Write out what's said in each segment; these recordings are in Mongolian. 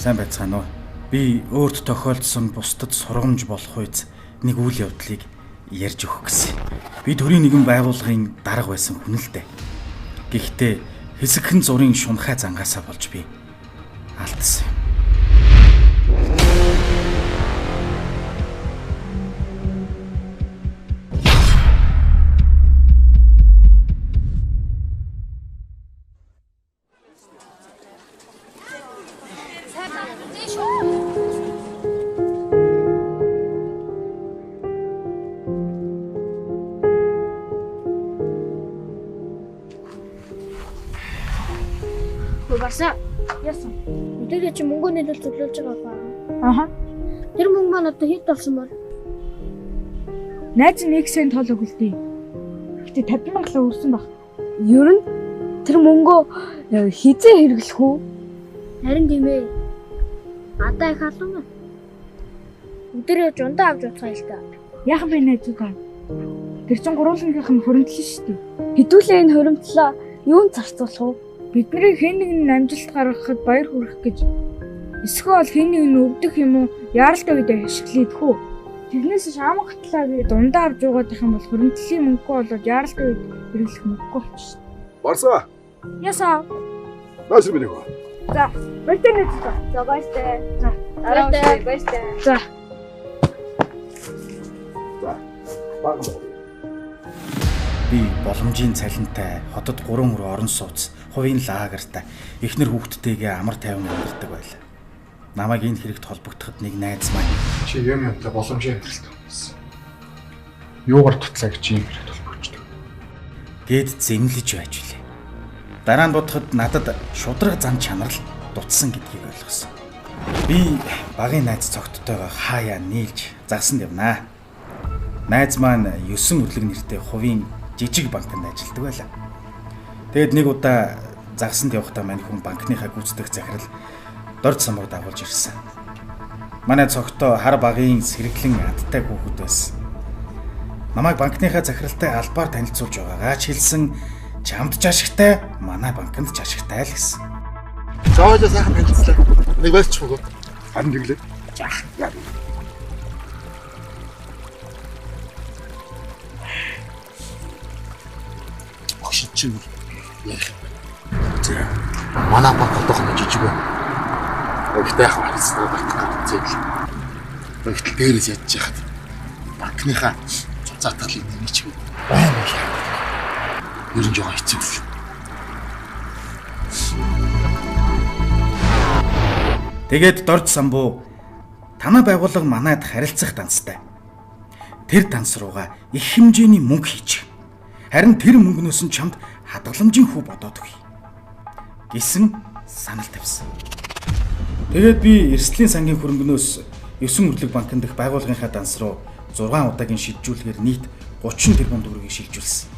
Сайн байцгаана уу? Би өөрт тохиолдсон бусдад сургамж болох үйц нэг үйл явдлыг ярьж өгөх гэсэн. Би төрийн нэгэн байгууллагын дарга байсан хүн л дээ. Гэхдээ хэсэгхэн зургийн шунхай зангаасаа болж би алдсан юм. Барсаа. Яасан? Мэдээлэл чи мөнгө нийлүүл зөвлөж байгаа баа. Аха. Тэр мөнгө маань одоо хэд болсон бол? Найз нь 1 сент тол өгөлдөө. Гэтэ 50 мянга л өрсөн баг. Ер нь тэр мөнгөө хизээ хэрэглэх үү? Харин тийм ээ. Надаа их алуу байна. Өдөр явж ундаа авч утгаа л та. Яхан бэ найзуудаа? Тэр чин гурвуулангийнх нь хуримтлал шүү дээ. Хэдүүлээ энэ хуримтлаа юунд зарцуулах вэ? Бидний хэн нэг нь амжилт гаргахад баяр хүрэх гэж эсвэл хэн нэг нь өвдөх юм уу яаралтай үед ашиглая хүү. Тэгнээс шааман гатлаа гээд ундаа авч уугаад их юм бол хуримтлалын мөнгөгүй болоод яаралтай үед хэрэглэх мөнгөгүй болчих. Барсаа. Ясаа. Нааш минь хөө. За, баяртай найзуудаа. За баяртай. За, баяртай. Баяртай. За. За. Баган. Би боломжийн цалинтай хотод 3 өрөө орон сууц, хувийн лагертай эхнэр хүүхдтэйгээ амар тайван амьдардаг байлаа. Намайг энэ хэрэгт холбогдоход нэг найз маань чи юм юмтай боломжийн амьдралтай хүмүүс. Юугаар тутлаа гэж ийм хэрэгт холбогддог. Гэд зэмлэж байж билээ. Дараа нь бодоход надад шудраг зан чанар л дутсан гэдгийг ойлгосон. Би багын найз цогттойгоо хаяа нийлж загсанд явнаа. Найз маань 9 өрлөг нэртэй хувийн жижиг банкнд ажилладаг байлаа. Тэгээд нэг удаа загсанд явахдаа мань хүн банкныхаа гүйцэтгэх захирал Дорж самбаг дагуулж ирсэн. Манай цогтоо хар багын сэргэлэн адтай хүүхэд байсан. Намайг банкныхаа захиралтай албаар танилцуулж байгаагаа ч хэлсэн, чамд ч ашигтай, манай банкнд ч ашигтай л гэсэн. За хоёлаа сайхан танилцлаа. Нэг барьчих уу? Харин тэглээ. За. Огш чи ярих юм байна. За. Манай банк одоохондоо жижиг байна. Гэхдээ яг харилцаа бартах гэдэг. Тэгтэл дээрээс ядж яхад банкныхаа цуцаатгалыг нэмж би байна уу. Ер нь жоохон хэцүү л. Тэгээд Дорж самбуу танай байгууллага манайд харилцах данстай. Тэр данс руугаа их хэмжээний мөнгө хийчих. Харин тэр мөнгнөөс нь чамд хадгаламжийн хүү бодоод өгье гэсэн санал тавьсан. Тэгээд би эрсдлийн сангийн хөрөнгөнөөс 9 өрлөг банкн дэх байгууллагынхаа данс руу 6 удаагийн шилжүүлэхээр нийт 30 тэрбум төгрөгийг шилжүүлсэн.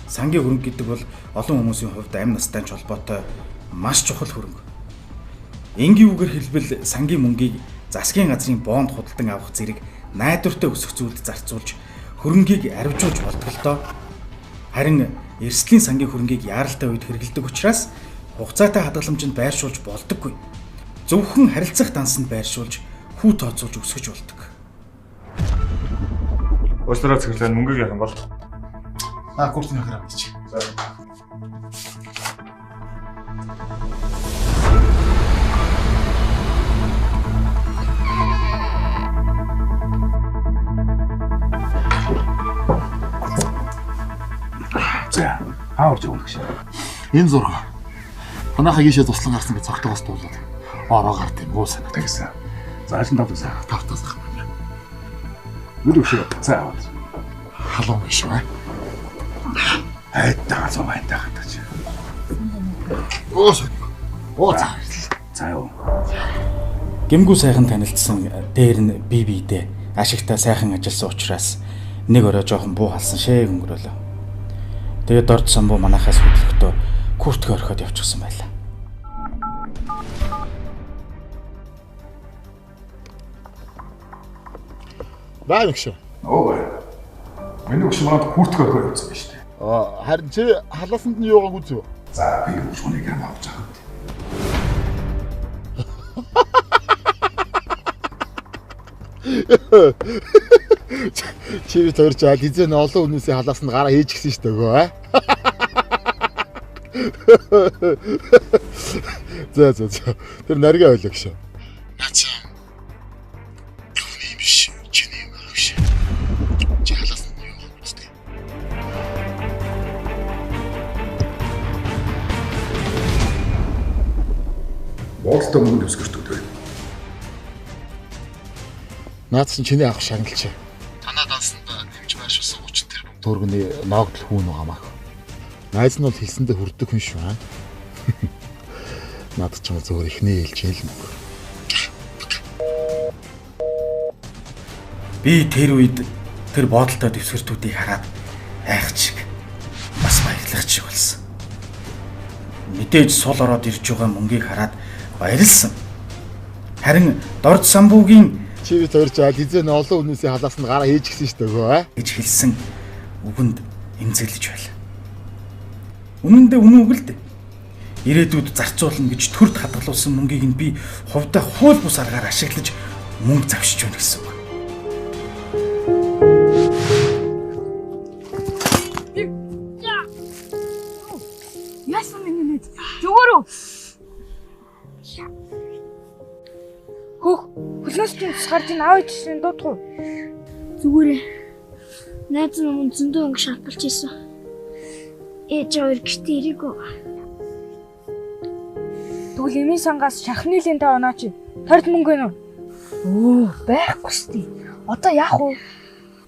Сангийн хөрөнгө гэдэг бол олон хүмүүсийн хувьд амь настай ч холбоотой маш чухал хөрөнгө. Энгийн үгээр хэлбэл сангийн мөнгийг засгийн газрын бонд худалдан авах зэрэг найдвартай өсөх зүйлд зарцуулж хөрөнгийг аривжуулж болдог л доо. Харин эрсдлийн сангийн хөрөнгийг яаралтай үед хэрэглэдэг учраас хугацаатай хадгаламжинд байршуулж болдоггүй. Зөвхөн харилцах дансанд байршуулж хүү тооцоолж өсгөж болдог. Уучлаарай захирлаа мөнгөийг яах юм бол? Аа, курсын хөрөнгө авчих. За. За. Хаа орж явах гэж. Энэ зураг. Манайхаа гişээ туслан гарсан гэж цогтойгоос дуулаад ороо гарт юм уу санаа. Тэгсэн. За аль нь тавтасаа. Тавтасах юм байна. Нүд өгшөө. За аваад. Халуун биш үү? Айдаа зам айдаа гэдэг. Оо сайн. Оо за. За юу. Гэмгүү сайхан танилцсан дээр нь би биедээ ашигтай сайхан ажилласан учраас нэг орой жоохон буу халсан шээ өнгөрөөлөө. Тэгээд Дорж самбуу манайхаас хөдлөхдөө куртк орхиод явчихсан байлаа. Баа мэгш. Оо. Миний өгш манад куртк орхиод явчихсан байна шүү дээ. Аа харин чи халаасанд нь юугааг үзв? За би шуныг юм авч байгаа. Чи би тойрч аал хизээ н олон хүмүүсийн халаас нь гараа хийж гисэн шүү дээ гоо. За за за. Тэр нарийн ойлоо гэж. Наа чи хүний биш, чиний юм аа гэж. Чи халаас нь юу юм бэ? Боолтой мөнгө дэвсгэртүүд байна. Наад чинь чиний авах шагналч. Танаа дансанд нэмж байршуулсан 30 тэрбум төгрөгийн ноогдол хүүн байгаа мах. Найз нь бол хэлсэндээ хүрдэг хүн шүү. Наад чинь зөвхөн ихний ээлжийн л мөнгө. Би тэр үед тэр боодолтой дэвсгэртүүдийг хараад айх чиг бас баярлах чиг болсон. Мэдээж сул ороод ирж байгаа мөнгийг хараад баярлсан. Харин Дорж Самбуугийн чи би тойрч аал хизээ н олон хүмүүсийн халаас нь гараа хийж гисэн шүү дээ гоо гэж хэлсэн үгэнд эмзэглэж байлаа. Үнэн дээр үнэн үг л дээ. Ирээдүйд зарцуулна гэж төрд хадгалуулсан мөнгийг нь би хувьдаа хууль бус аргаар ашиглаж мөнгө завшиж байна гэсэн үг. Яасан минь нэ? Зүгээр үү? Хөөх, хөлнөөс чинь тус гарч ин аав ээжийн дуудах уу? Зүгээр ээ. Найз нь зөндөө өнгө шалбалж исэн. Ээж хоёр гэртээ ирээгүй. Тэгвэл эмийн сангаас шахны лентэ оноо чи. Торд мөнгө нөө. Өө, байхгүй штий. Одоо яах вэ?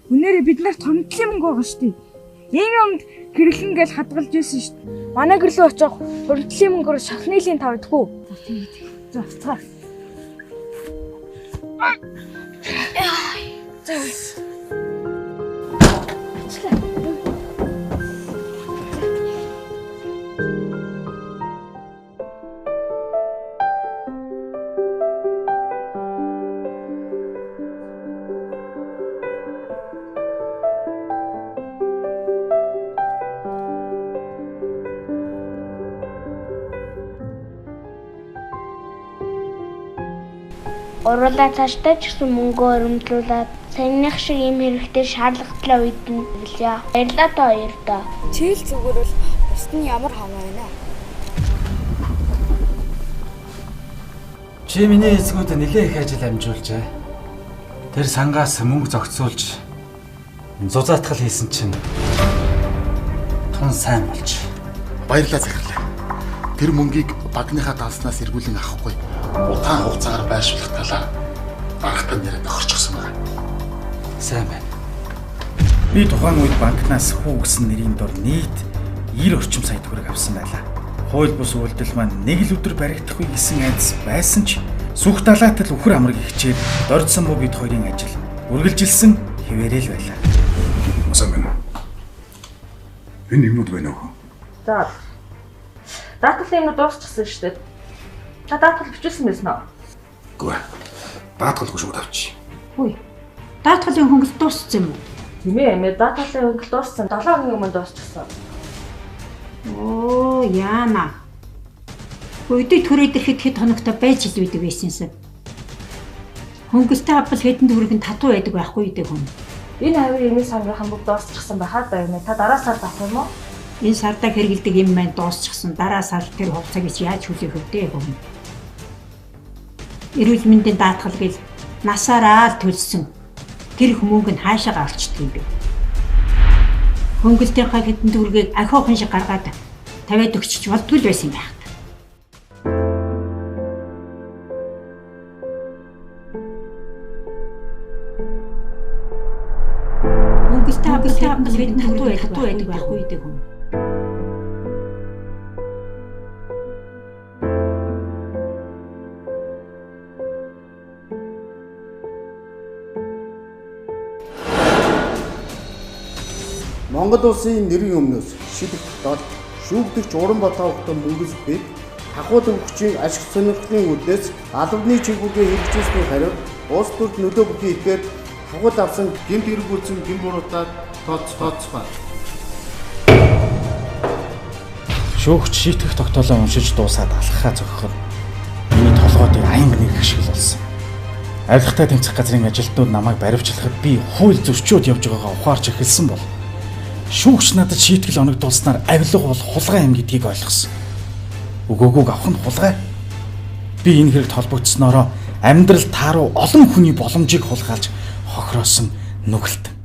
Үнээрээ бид нарт хөрөнгөлийн мөнгө байгаа штий. Ийм юмд гэрлэн гэж хадгалж байсан штий. Манай гэрлөө очих хөрөнгөлийн мөнгөөр шахны лент авдаггүй. За тийм. За уцгаа. За. Уруулаа цаашдаа ч гэсэн мөнгөө өрөмдлүүлээд саяных шиг ийм хэрэгтэй шаардлагатай үед нь хэлье. Баярлалаа та хоёрдоо. Чийл зүгээр бол бусд нь ямар хамаа байна. Чи миний эцгүүд нэлээ их ажил амжуулжээ. Тэр сангаас мөнгө зохицуулж зузаатгал хийсэн чинь тун сайн болж. Баярлалаа захирлаа. Тэр мөнгийг багныхаа данснаас эргүүлэн авахгүй. Удаан хугацаагаар байршуулах талаар даргатай нэрээ тохирчихсан байна. Сайн байна. Би тухайн үед банкнаас хүү гэсэн нэрийн дор нийт 90 орчим сая төгрөг авсан байлаа. Хууль бус үйлдэл маань нэг л өдөр баригдахгүй гэсэн айдас байсан ч сүх далаатал үхэр амраг ихчээр Дорж Самбуу бид хоёрын ажил үргэлжилсэн хэвээрэл байлаа. Сайн байна. Энэ юмнууд байна уу? За. Даатгалын юмнууд дуусчихсан шүү дээ. Та даатгал бичүүлсэн байсан уу? Үгүй ээ. Даатгалгүй шууд авчих. Хүй. Даатгалын хөнгөлт дууссан юм уу? Тийм ээ, даатгалын хөнгөлт дууссан. 7 хоногийн өмнө дуусчихсан. Оо, яана. Өдөө төрөөд ирэхэд хэд хоногтой байж л байдаг байсансаа. Хөнгөлтөө авбал хэдэн төгрөг нь татуу байдаг байхгүй гэдэг хүн. Энэ хавийн эмийн сангийнхан бүгд дуусчихсан байхаа даа юм. Та дараа сард авах юм уу? Энэ сардаа хэрэгэлдэг юм маань дуусчихсан. Дараа сар тэр хугацааг чи яаж хүлээх вэ хүн? Эрүүл мэндийн даатгал гэл насаараа л төлсөн. Тэр их мөнгө нь хаашаа гарчдаг юм бэ? Хөнгөлтийнхаа хэдэн төгрөгийг ахиухан шиг гаргаад тавиад өгчөж болдгүй л байсан юм байна. Хөнгөлтөө авбал хэдэн татуу байдаг байхгүй гэдэг хүн. Монгол улсын нэрийн өмнөөс шидэх тогтоол шүүгдэгч Уран-Батаавхтан мөнгөс бэг хахуул өнгөчийн ашиг сонирхлын үүднээс албаны чиглэлээр хэрэгжүүлсний хариуд улс төрд нөлөө бүхий ихээр хахуул авсан гэмт хэрэг үйлсэн гэм буруутай тооцоо байна. Шүүгч шийтгэх тогтоолоо уншиж дуусаад алхахаа зогхоход миний толгой дээр аянга нэг шиг л болсон. Авилгатай тэмцэх газрын ажилтнууд намайг баривчлахад би хууль зөрчөөд явж байгаагаа ухаарч эхэлсэн бол шүүгч надад шийтгэл оногдуулснаар авилга бол хулгай юм гэдгийг ойлгосон. Өгөөгүйг авах нь хулгай. Би энэ хэрэгт холбогдсноороо амьдрал тааруу олон хүний боломжийг хулгайлж хохироосон нүгэлтэн.